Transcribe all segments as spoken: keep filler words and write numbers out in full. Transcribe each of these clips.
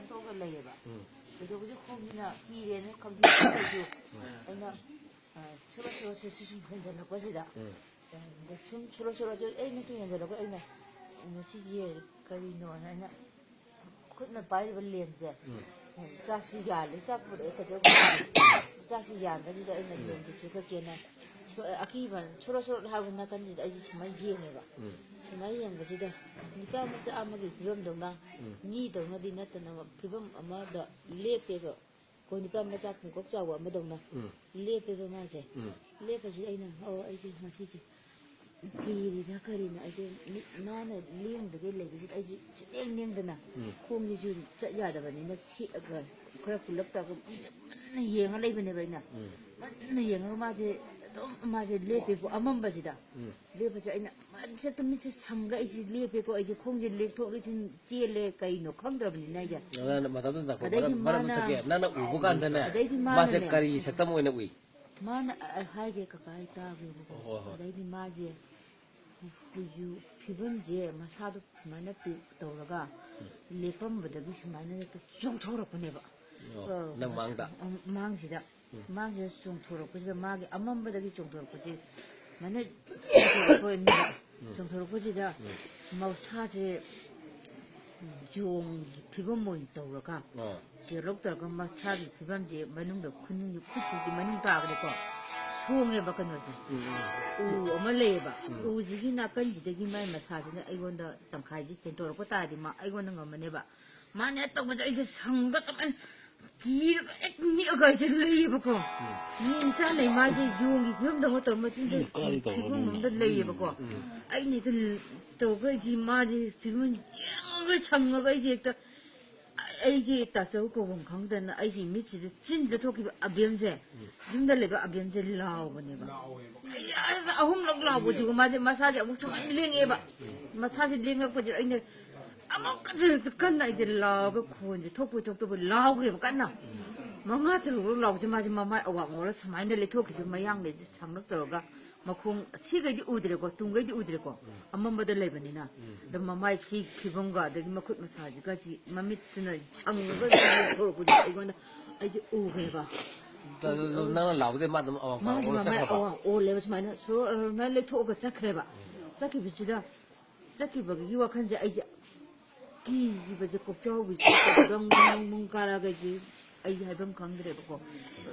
ꯊꯣꯛꯑꯒ ꯂꯩꯌꯦꯕ꯫ ꯎꯝ꯫ ꯀꯩꯗꯧꯕꯁꯦ ꯈꯣꯡꯁꯤꯅ ꯀꯤꯔꯦꯅ ꯈꯪꯖꯤꯜꯂꯛꯄꯗꯒꯤ ꯎꯝ꯫ ꯑꯩꯅ, ꯑ, ꯁꯣꯔꯣ ꯁꯣꯔꯣ ꯁꯨ-, ꯁꯨ-, ꯁꯨꯝ ꯍꯦꯟꯖꯜꯂꯛꯄꯁꯤꯗ, ꯎꯝ꯫ ꯑ, ꯁꯨꯝ ꯁꯣꯔꯣ ꯁꯣꯔꯣ ꯁꯨ-, ꯑꯩꯅ ꯁꯨꯝ ꯍꯦꯟꯖꯜꯂꯛꯄ ꯑꯩꯅ, "ꯃꯁꯤꯁꯦ ꯀꯔꯤꯅꯣꯅ?" ꯑꯩꯅ ꯈꯨꯠꯅ ꯄꯥꯏꯔꯤꯕ ꯂꯦꯝꯁꯦ, ꯎꯝ꯫ ꯆꯥꯛꯁꯨ ꯌꯥꯜꯂꯤ, ꯆꯥꯛ ꯄꯨꯔꯛꯑꯦ ꯀꯩꯁꯨ꯫ ꯆꯥꯛꯁꯨ ꯌꯥꯟꯕꯁꯤꯗ ꯑꯩꯅ ꯎꯝ꯫ ꯂꯦꯝꯁꯦ ꯆꯨꯈꯠꯀꯦꯅ ꯁꯣ-, ꯑꯀꯤꯕ ꯁꯣꯔꯣ ꯁꯣꯔꯣ ꯍꯥꯏꯕ ꯅꯥꯀꯟꯁꯤꯗ ꯑꯩꯁꯦ ꯁꯨꯃꯥꯏꯅ ꯌꯦꯡꯉꯦꯕ꯫ ꯎꯝ꯫ ꯁꯨꯃꯥꯏꯅ ꯌꯦꯡꯕꯁꯤꯗ ꯅꯨꯄꯥ ꯃꯆꯥ ꯑꯃꯒꯤ ꯐꯤꯕꯝꯗꯧꯅ ꯎꯝ꯫ ꯃꯤꯗꯧꯅꯗꯤ ꯅꯠꯇꯅ ꯐꯤꯕꯝ ꯑꯃꯗ ꯂꯦꯞꯄꯦꯕ꯫ ꯑꯩꯈꯣꯏ ꯅꯨꯄꯥ ꯃꯆꯥ ꯄꯨꯡꯀꯣꯛ ꯆꯥꯎꯕ ꯑꯃꯗꯧꯅ ꯎꯝ꯫ ꯂꯦꯞꯄꯦꯕ ꯃꯥꯁꯦ꯫ ꯎꯝ꯫ ꯂꯦꯞꯄꯁꯤꯗ ꯑꯩꯅ, "ꯑꯣ, ꯑꯩꯁꯦ ꯉꯁꯤꯁꯦ ꯀꯤꯔꯤꯔ ꯀꯔꯤꯅꯣ?" ꯑꯩꯁꯦ ꯃꯤꯠ ꯃꯥꯅ ꯂꯦꯡꯗꯒꯩ ꯂꯩꯕꯁꯤꯗ ꯑꯩꯁꯦ ꯁꯨꯛꯂꯦꯡ ꯂꯦꯡꯗꯅ ꯎꯝ꯫ ꯈꯣꯡꯁꯤꯁꯨ ꯆꯠ ꯌꯥꯗꯕꯅꯤꯅ ꯁꯦꯠꯂꯒ ꯈꯔ ꯀꯨꯜꯂꯞ ꯇꯧꯔꯒ ꯃꯨꯟꯅ ꯌꯦꯡꯉ ꯂꯩꯕꯅꯦꯕ ꯑꯩꯅ꯫ ꯎꯝ꯫ ꯃꯨꯟꯅ ꯌꯦꯡꯉꯒ ꯃꯥꯁꯦ ꯑꯗꯨꯝ ꯃꯥꯁꯦ ꯂꯦꯞꯄꯦꯕ ꯑꯃꯝꯕꯁꯤꯗ꯫ ꯎꯝ꯫ ꯂꯦꯞꯄꯁꯦ ꯑꯩꯅ ꯃꯁꯛꯇ ꯃꯤꯠꯁꯦ ꯁꯪꯒ ꯑꯩꯁꯦ ꯂꯦꯞꯄꯦꯀꯣ, ꯑꯩꯁꯦ ꯈꯣꯡꯁꯦ ꯂꯦꯛꯊꯣꯛ ꯂꯦꯛꯁꯤꯟ ꯆꯦꯜꯂꯦ ꯀꯩꯅꯣ ꯈꯪꯗ꯭ꯔꯕꯅꯤꯅ ꯑꯩꯁꯦ꯫ ꯅꯪꯅ ꯃꯇꯝꯗꯨꯗ ꯉꯥꯏꯈꯣ, ꯑꯗꯩꯗꯤ ꯃꯔꯝ, ꯃꯔꯝ ꯃꯥꯅ ꯊꯛꯀꯦ꯫ ꯅꯪꯅ ꯎꯕ ꯀꯥꯟꯗꯅꯦ, ꯑꯗꯩꯗꯤ ꯃꯥꯁꯦ ꯃꯥꯅꯅꯦ ꯀꯔꯤ ꯁꯛꯇꯝ ꯑꯣꯏꯅ ꯎꯏ? ꯃꯥꯅ, ꯑ, ꯑ, ꯍꯥꯏꯒꯦ ꯀꯀꯥ, ꯑꯩ ꯇꯥꯒꯦꯕꯀꯣ꯫ ꯍꯣꯏ, ꯍꯣꯏ꯫ ꯑꯗꯩꯗꯤ ꯃꯥꯁꯦ ꯀꯨꯆꯨ ꯐꯤꯕꯝꯁꯦ ꯃꯁꯥꯗꯣ ꯁꯨꯃꯥꯏꯅ ꯇꯧꯔꯒ ꯂꯦꯞꯄꯝꯕꯗꯒꯤ ꯁꯨꯃꯥꯏꯅ ꯍꯦꯛꯇ ꯆꯣꯡꯊꯣꯔꯛꯄꯅꯦꯕ꯫ ꯑꯣ, ꯑ, ꯅꯪ ꯃꯥꯡꯗ? ꯎꯝ, ꯃꯥꯡꯁꯤꯗ꯫ ꯎꯝ꯫ ꯃꯥꯡꯁꯤꯗ ꯆꯣꯡꯊꯣꯔꯛꯄꯁꯤꯗ ꯃꯥꯒꯤ ꯑꯃꯝꯕꯗꯒꯤ ꯆꯣꯡꯊꯣꯔꯛꯄꯁꯦ ꯁꯨꯃꯥꯏꯅ ꯆꯣꯡꯊꯣꯔꯛꯄ ꯑꯣꯏꯔꯝꯅꯦꯕ꯫ ꯎꯝ꯫ ꯆꯣꯡꯊꯣꯔꯛꯄꯁꯤꯗ ꯎꯝ꯫ ꯃꯁꯥꯁꯦ ꯌꯣꯡꯒꯤ ꯐꯤꯕꯝ ꯑꯣꯏꯅ ꯇꯧꯔꯒ ꯑꯥ꯫ ꯆꯦꯜꯂꯧ ꯇꯧꯔꯒ ꯃꯁꯥꯒꯤ ꯐꯤꯕꯝꯁꯦ ꯃꯅꯨꯡꯗ ꯈꯨꯅꯨꯡꯒꯤ ꯈꯨꯠꯁꯤꯒꯤ ꯃꯅꯨꯡ ꯇꯥꯕꯗꯀꯣ ꯁꯣꯡꯉꯦꯕ ꯀꯩꯅꯣꯁꯦ꯫ ꯎꯝ, ꯎꯝ꯫ ꯎ ꯑꯃ ꯂꯩꯌꯦꯕ꯫ ꯎꯝ꯫ ꯎꯁꯤꯒꯤ ꯅꯥꯀꯟꯁꯤꯗꯒꯤ ꯃꯥꯏ ꯃꯁꯥꯁꯤꯅ ꯑꯩꯉꯣꯟꯗ ꯇꯪꯈꯥꯏꯁꯦ ꯍꯦꯟꯇꯣꯔꯛꯄ ꯇꯥꯔꯗꯤ ꯃꯥ ꯑꯩꯉꯣꯟꯗ ꯉꯝꯃꯅꯦꯕ꯫ ꯃꯥꯅ ꯍꯦꯛ ꯇꯧꯕꯁꯦ ꯑꯩꯁꯦ ꯁꯪꯒ ꯆꯞ ꯃꯥꯟꯅꯩ꯫ ꯀꯤꯔꯒ ꯍꯦꯛ ꯅꯤꯛꯑꯒ ꯑꯩꯁꯦ ꯂꯩꯌꯦꯕꯀꯣ꯫ ꯎꯝ꯫ ꯃꯤ ꯃꯆꯥ ꯂꯩ ꯃꯥꯁꯦ ꯌꯣꯡꯒꯤ ꯐꯤꯕꯝꯗꯧꯅ ꯇꯧꯔ ꯃꯆꯤꯟꯁꯦ ꯎꯝ, ꯀꯥꯏꯗꯩ ꯇꯧꯔꯒ ꯐꯤꯕꯝ ꯑꯗꯨꯝ ꯑꯃꯗ ꯂꯩꯌꯦꯕꯀꯣ꯫ ꯎꯝ꯫ ꯑꯩꯅ ꯍꯦꯛꯇ ꯇꯧꯔꯒ ꯑꯩꯁꯦ ꯃꯥꯁꯦ ꯐꯤꯕꯝ ꯌꯦꯡꯉꯒ ꯁꯪꯉꯒ ꯑꯩꯁꯦ ꯍꯦꯛꯇ ꯑꯩꯁꯦ ꯇꯥꯆꯧ ꯀꯧꯐꯝ ꯈꯪꯗꯅ ꯑꯩꯒꯤ ꯃꯤꯠꯁꯤꯗ ꯆꯤꯟꯗ ꯊꯣꯛꯈꯤꯕ ꯑꯕꯦꯝꯁꯦ, ꯎꯝ꯫ ꯌꯨꯝꯗ ꯂꯩꯕ ꯑꯕꯦꯝꯁꯦ ꯂꯥꯎꯕꯅꯦꯕ꯫ ꯂꯥꯎꯋꯦꯕ꯫ ꯑꯩ ꯑꯁ ꯑꯍꯨꯝꯂꯛ ꯂꯥꯎꯕꯁꯤꯕꯨ ꯃꯥꯁꯦ ꯃꯁꯥꯁꯦ ꯑꯃꯨꯛ ꯁꯨꯃꯥꯏꯅ ꯂꯦꯡꯉꯛꯑꯦꯕ꯫ ꯎꯝ꯫ ꯃꯁꯥꯁꯦ ꯂꯦꯡꯉꯛꯄꯁꯤꯗ ꯑꯩꯅ ꯑꯃꯨꯛꯀꯁꯨ ꯍꯦꯛꯇ ꯀꯟꯅ ꯑꯩꯁꯦ ꯂꯥꯎꯔꯒ ꯈꯣꯟꯁꯦ ꯊꯣꯛꯄꯣꯏ ꯊꯣꯛꯇꯕꯣꯏ ꯂꯥꯎꯈ꯭ꯔꯦꯕ ꯀꯟꯅ꯫ ꯃꯉꯥ ꯇꯔꯨꯛꯂꯛ ꯂꯥꯎꯕꯁꯦ ꯃꯥꯁꯦ ꯃꯃꯥꯏ ꯑꯋꯥꯡ ꯑꯣꯔ ꯁꯨꯃꯥꯏꯅ ꯂꯩꯊꯣꯛꯈꯤꯁꯦ ꯃꯌꯥꯡꯂꯩꯁꯦ ꯁꯝꯂꯞ ꯇꯧꯔꯒ ꯃꯈꯣꯡ ꯁꯤꯈꯩꯗꯤ ꯎꯗ꯭ꯔꯦꯀꯣ, ꯇꯨꯡꯈꯩꯗꯤ ꯎꯗ꯭ꯔꯦꯀꯣ, ꯑꯃꯝꯕꯗ ꯂꯩꯕꯅꯤꯅ꯫ ꯑꯗꯣ ꯃꯃꯥꯏ ꯁꯤ ꯐꯤꯕꯝꯒ ꯑꯗꯒꯤ ꯃꯈꯨꯠ ꯃꯁꯥꯁꯤꯒ ꯁꯤ ꯃꯃꯤꯠꯇꯨꯅ ꯁꯪꯉꯒ ꯊꯣꯛꯂꯛꯄꯗꯣ ꯑꯩꯉꯣꯟꯗ, ꯑꯩꯁꯦ ꯎꯈ꯭ꯔꯦꯕ꯫ ꯅꯪꯅ ꯂꯥꯎꯕꯗꯩ ꯃꯥ ꯑꯗꯨꯝ ꯑꯋꯥꯡ ꯄꯥꯡ ꯃꯥꯁꯤ ꯑꯣꯜꯂ ꯃꯃꯥꯏ ꯆꯠꯈ꯭ꯔꯕ? ꯑꯋꯥꯡ ꯑꯣꯜꯂꯦꯕ, ꯁꯨꯃꯥꯏꯅ ꯁꯣꯔ ꯑꯗꯨꯃꯥꯏꯅ ꯂꯩꯊꯣꯛꯑꯒ ꯆꯠꯈ꯭ꯔꯦꯕ꯫ ꯆꯠꯈꯤꯕꯁꯤꯗ, ꯆꯠꯈꯤꯕꯒꯤ ꯋꯥꯈꯜꯁꯦ ꯑꯩꯁꯦ ꯀꯤꯈꯤꯕꯁꯦ, ꯀꯣꯛꯆꯥꯎꯕꯤꯁꯦ ꯕ꯭ꯔꯪ ꯕ꯭ꯔꯪ ꯕ꯭ꯔꯪ ꯀꯥꯔꯛꯑꯒ ꯑꯩꯁꯦ, ꯑꯩ ꯍꯥꯏꯐꯝ ꯈꯪꯗ꯭ꯔꯦꯕꯀꯣ꯫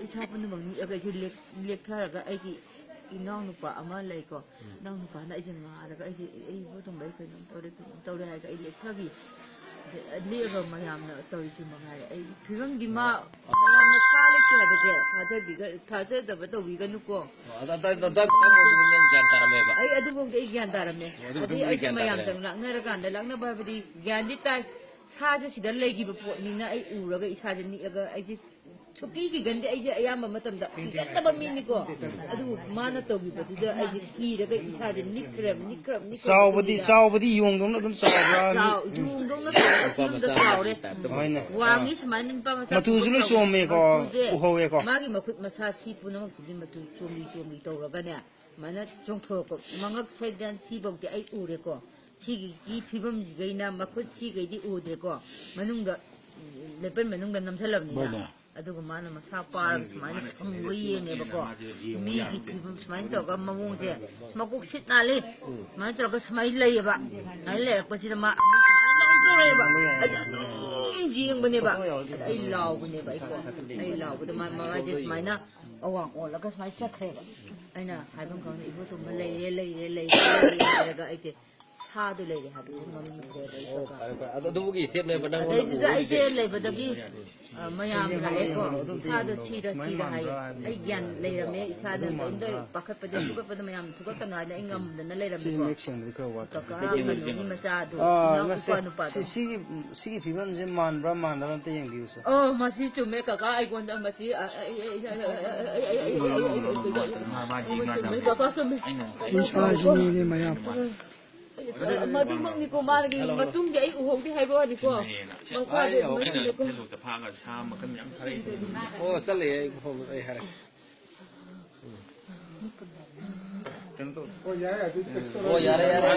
ꯏꯁꯥ ꯄꯨꯝꯅꯃꯛ ꯅꯤꯛꯑꯒ ꯑꯩꯁꯦ ꯂꯦꯛ-, ꯂꯦꯛꯊꯔꯒ ꯑꯩꯒꯤ ꯏꯅꯥꯎꯅꯨꯄꯥ ꯑꯃ ꯂꯩꯀꯣ, ꯏꯅꯥꯎꯅꯨꯄꯥꯅ ꯑꯩꯁꯦ ꯉꯥꯔꯒ ꯑꯩꯁꯦ, "ꯑꯩ ꯏꯕꯣ ꯇꯣꯝꯕ, ꯑꯩ ꯀꯩꯅꯣꯝ ꯇꯧꯔꯦ, ꯀꯩꯅꯣꯝ ꯇꯧꯔꯦ" ꯍꯥꯏꯔꯒ ꯑꯩ ꯂꯦꯛꯊꯕꯤ꯫ ꯑꯗ ꯂꯦꯛꯑꯒ ꯃꯌꯥꯝꯅ ꯇꯧꯔꯤꯁꯦ ꯃꯉꯥꯏꯔꯦ꯫ ꯑꯩ ꯐꯤꯕꯝꯗꯤ ꯃꯥ ꯃꯌꯥꯝꯅ ꯁꯥ ꯂꯩꯇꯦ ꯍꯥꯏꯕꯁꯦ ꯊꯥꯖꯕꯤꯒ-, ꯊꯥꯖꯗꯕ ꯇꯧꯕꯤꯒꯅꯨꯀꯣ꯫ ꯑꯗ-, ꯑꯗ-, ꯑꯗ-, ꯑꯗ-, ꯑꯗ-, ꯅꯪ ꯒ꯭ꯌꯥꯟ ꯇꯥꯔꯝꯃꯦꯕ? ꯑꯩ ꯑꯗꯨꯐꯥꯎꯗꯤ ꯑꯩ ꯒ꯭ꯌꯥꯟ ꯇꯥꯔꯝꯃꯦ꯫ ꯑꯣ, ꯑꯗꯨ ꯑꯗꯩ ꯃꯇꯨꯡꯗ ꯑꯩꯁꯦ ꯒ꯭ꯌꯥꯟ ꯇꯥꯔꯦ꯫ ꯃꯌꯥꯝꯇꯪ ꯂꯥꯛꯅꯔꯀꯥꯟꯗ, ꯂꯥꯛꯅꯕ ꯍꯥꯏꯕꯗꯤ ꯒ꯭ꯌꯥꯟꯗꯤ ꯇꯥꯏ, ꯁꯥꯁꯦ ꯁꯤꯗ ꯂꯩꯈꯤꯕ ꯄꯣꯠꯅꯤꯅ ꯑꯩ ꯎꯔꯒ ꯏꯁꯥꯁꯦ ꯅꯤꯛꯑꯒ ꯑꯩꯁꯦ ꯁꯨꯛꯀꯤ ꯀꯤꯒꯟꯗꯦ꯫ ꯑꯩꯁꯦ ꯑꯌꯥꯝꯕ ꯃꯇꯝꯗ ꯀꯤꯒꯟꯗꯕ ꯃꯤꯅꯤꯀꯣ꯫ ꯑꯗꯨꯕꯨ ꯃꯥꯅ ꯇꯧꯈꯤꯕꯗꯨꯗ ꯑꯩꯁꯦ ꯀꯤꯔꯒ ꯏꯁꯥꯁꯦ ꯅꯤꯛꯈ꯭ꯔꯦꯕ, ꯅꯤꯛꯈ꯭ꯔꯕ, ꯅꯤꯛꯈ꯭ꯔꯕ ꯆꯥꯎꯕꯗꯤ ꯃꯇꯨꯡꯗ ꯆꯥꯎꯕꯗꯤ ꯌꯣꯡꯗꯧꯅ ꯑꯗꯨꯝ ꯆꯥꯎꯕ꯭ꯔꯥ? ꯆꯥꯎ-, ꯌꯣꯡꯗꯧꯅ ꯇꯧꯔꯒ ꯐꯤꯕꯝꯗ ꯆꯥꯎꯔꯦ꯫ ꯍꯣꯏꯅꯦ꯫ ꯋꯥꯡꯉꯤ ꯁꯨꯃꯥꯏꯅ ꯅꯨꯄꯥ ꯃꯆꯥ ꯃꯇꯨꯁꯨ ꯂꯣꯏ ꯆꯣꯝꯃꯦꯀꯣ, ꯃꯇꯨꯁꯦ, ꯎꯍꯧꯋꯦꯀꯣ꯫ ꯃꯥꯒꯤ ꯃꯈꯨꯠ ꯃꯁꯥ ꯁꯤ ꯄꯨꯝꯅꯃꯛꯁꯤꯗꯤ ꯃꯇꯨ ꯆꯣꯝꯂꯤ ꯆꯣꯝꯂꯤ ꯇꯧꯔꯒꯅꯦ, ꯁꯨꯃꯥꯏꯅ ꯆꯣꯡꯊꯣꯔꯛꯄ ꯃꯉꯛ ꯁꯩꯗ ꯁꯤꯐꯧꯗꯤ ꯑꯩ ꯎꯔꯦꯀꯣ꯫ ꯁꯤꯒꯤ ꯐꯤꯕꯝꯁꯤꯒꯩꯅ ꯃꯈꯨꯠ ꯁꯤꯈꯩꯗꯤ ꯎꯗ꯭ꯔꯦꯀꯣ, ꯃꯅꯨꯡꯗ, ꯂꯦꯄꯟ ꯃꯅꯨꯡꯗ ꯅꯝꯁꯤꯜꯂꯕꯅꯤꯅ꯫ ꯑꯗꯨꯒ ꯃꯥꯅ ꯃꯁꯥ ꯄꯥꯔꯒ ꯁꯨꯃꯥꯏꯅ ꯁꯪꯕ ꯌꯦꯡꯉꯦꯕꯀꯣ꯫ ꯃꯤꯒꯤ ꯐꯤꯕꯝ ꯁꯨꯃꯥꯏꯅ ꯇꯧꯔꯒ ꯃꯑꯣꯡꯁꯦ, ꯃꯀꯣꯛ ꯁꯤꯠ ꯅꯥꯜꯂꯤ, ꯁꯨꯃꯥꯏꯅ ꯇꯧꯔꯒ ꯁꯨꯃꯥꯏꯅ ꯂꯩꯌꯦꯕ꯫ ꯁꯨꯃꯥꯏꯅ ꯂꯩꯔꯛꯄꯁꯤꯗ ꯃꯥ ꯑꯃꯨꯛ ꯇꯧꯔꯛꯑꯦꯕ꯫ ꯑꯩꯁꯦ ꯑꯗꯨꯝ ꯌꯦꯡꯕꯅꯦꯕ꯫ ꯑꯗ ꯑꯩ ꯂꯥꯎꯕꯅꯦꯕ, ꯑꯩꯀꯣ꯫ ꯑꯩ ꯂꯥꯎꯕꯗ ꯃꯥ ꯃꯃꯥꯏꯁꯦ ꯁꯨꯃꯥꯏꯅ ꯑꯋꯥꯡ ꯑꯣꯜꯂꯒ ꯁꯨꯃꯥꯏꯅ ꯆꯠꯈ꯭ꯔꯦꯕ꯫ ꯑꯩꯅ ꯍꯥꯏꯐꯝ ꯈꯪꯗꯦ, "ꯏꯕꯣ ꯇꯣꯝꯕ ꯂꯩꯔꯦ, ꯂꯩꯔꯦ, ꯂꯩꯔꯦ" ꯍꯥꯏꯔꯒ ꯑꯩꯁꯦ ꯁꯥꯗꯣ ꯂꯩꯔꯦ ꯍꯥꯏꯕꯁꯦ ꯉꯝꯗ꯭ꯔꯦꯕ ꯑꯩ ꯀꯀꯥ꯫ ꯐꯔꯦ, ꯐꯔꯦ꯫ ꯑꯗꯨ, ꯑꯗꯨꯕꯨꯒꯤ ꯁ꯭ꯇꯦꯞꯅꯦꯕ ꯅꯪꯅ ꯑꯗꯩꯗꯨꯗ ꯑꯩꯁꯦ ꯎꯔꯤꯁꯦ꯫ ꯂꯩꯕꯗꯒꯤ, ꯑ, ꯃꯌꯥꯝ ꯂꯥꯛꯑꯦꯀꯣ, "ꯁꯥꯗꯣ ꯁꯤꯔ ꯁꯤꯔ" ꯍꯥꯏꯌꯦ꯫ ꯑꯩ ꯒ꯭ꯌꯥꯟ ꯂꯩꯔꯝꯃꯦ, ꯏꯁꯥꯗ ꯀꯔꯤꯝꯇ ꯄꯥꯈꯠꯄꯗꯤ ꯊꯨꯀꯠꯄꯗ ꯃꯌꯥꯝ ꯊꯨꯀꯠꯀꯅꯨ ꯍꯥꯏꯅ ꯑꯩ ꯉꯝꯗꯅ ꯁꯤꯁꯦ ꯂꯩꯔꯝꯃꯦꯀꯣ꯫ ꯃꯌꯦꯛ ꯁꯦꯡꯕꯗꯤ ꯈꯔ ꯋꯥꯠꯄ꯫ ꯀꯀꯥ ꯀꯩꯅꯣꯒꯤ ꯃꯆꯥꯗꯣ, ꯑꯥ, ꯏꯅꯥꯎ ꯉꯁꯤ ꯎꯄꯥ ꯅꯨꯄꯥꯗꯣ꯫ ꯁꯤ-, ꯁꯤꯒꯤ, ꯁꯤꯒꯤ ꯐꯤꯕꯝꯁꯦ ꯃꯥꯟꯕ꯭ꯔꯥ ꯃꯥꯟꯗꯕ꯭ꯔꯥ ꯑꯝꯇ ꯌꯦꯡꯕꯤꯌꯨꯁꯦ꯫ ꯑꯣ, ꯃꯁꯤ ꯆꯨꯝꯃꯦ ꯀꯀꯥ, ꯑꯩꯉꯣꯟꯗ ꯃꯁꯤ, ꯑ, ꯑ, ꯑ, ꯑ, ꯑ, ꯑ, ꯑ, ꯑ, ꯑ, ꯑ, ꯑ, ꯑ, ꯑ, ꯑ, ꯆꯨꯝꯃꯦ ꯀꯀꯥ, ꯆꯨꯝꯃꯦ꯫ ꯆꯨꯝꯃꯦ, ꯆꯨꯝꯃꯦ꯫ ꯁꯤꯅꯤꯅꯦ ꯃꯌꯥꯝ꯫ ꯃꯗꯨꯃꯛꯅꯤꯀꯣ ꯃꯥꯒꯤ ꯃꯇꯨꯡꯗꯤ ꯑꯩ ꯎꯍꯧꯗꯦ ꯍꯥꯏꯕ ꯋꯥꯅꯤꯀꯣ꯫ ꯃꯁꯥꯗꯤ ꯑꯗꯨꯃꯥꯏꯅ ꯇꯧꯕ꯫ ꯐꯦꯁꯕꯨꯛꯇ ꯐꯥꯒ ꯁꯥ ꯃꯈꯜ ꯃꯌꯥꯝ ꯊꯥꯔꯛꯏ꯫ ꯑꯣ, ꯆꯠꯂꯦ, ꯑꯩ ꯎꯍꯧ-, ꯑꯩ ꯍꯥꯏꯔꯛꯀꯦ꯫ ꯀꯩꯅꯣ ꯇꯧ꯫ ꯑꯣ, ꯌꯥꯔꯦ, ꯑꯗꯨꯗꯤ ꯀꯩꯁꯨ ꯇꯧꯔꯣꯏ꯫ ꯑꯣ, ꯌꯥꯔꯦ, ꯌꯥꯔꯦ꯫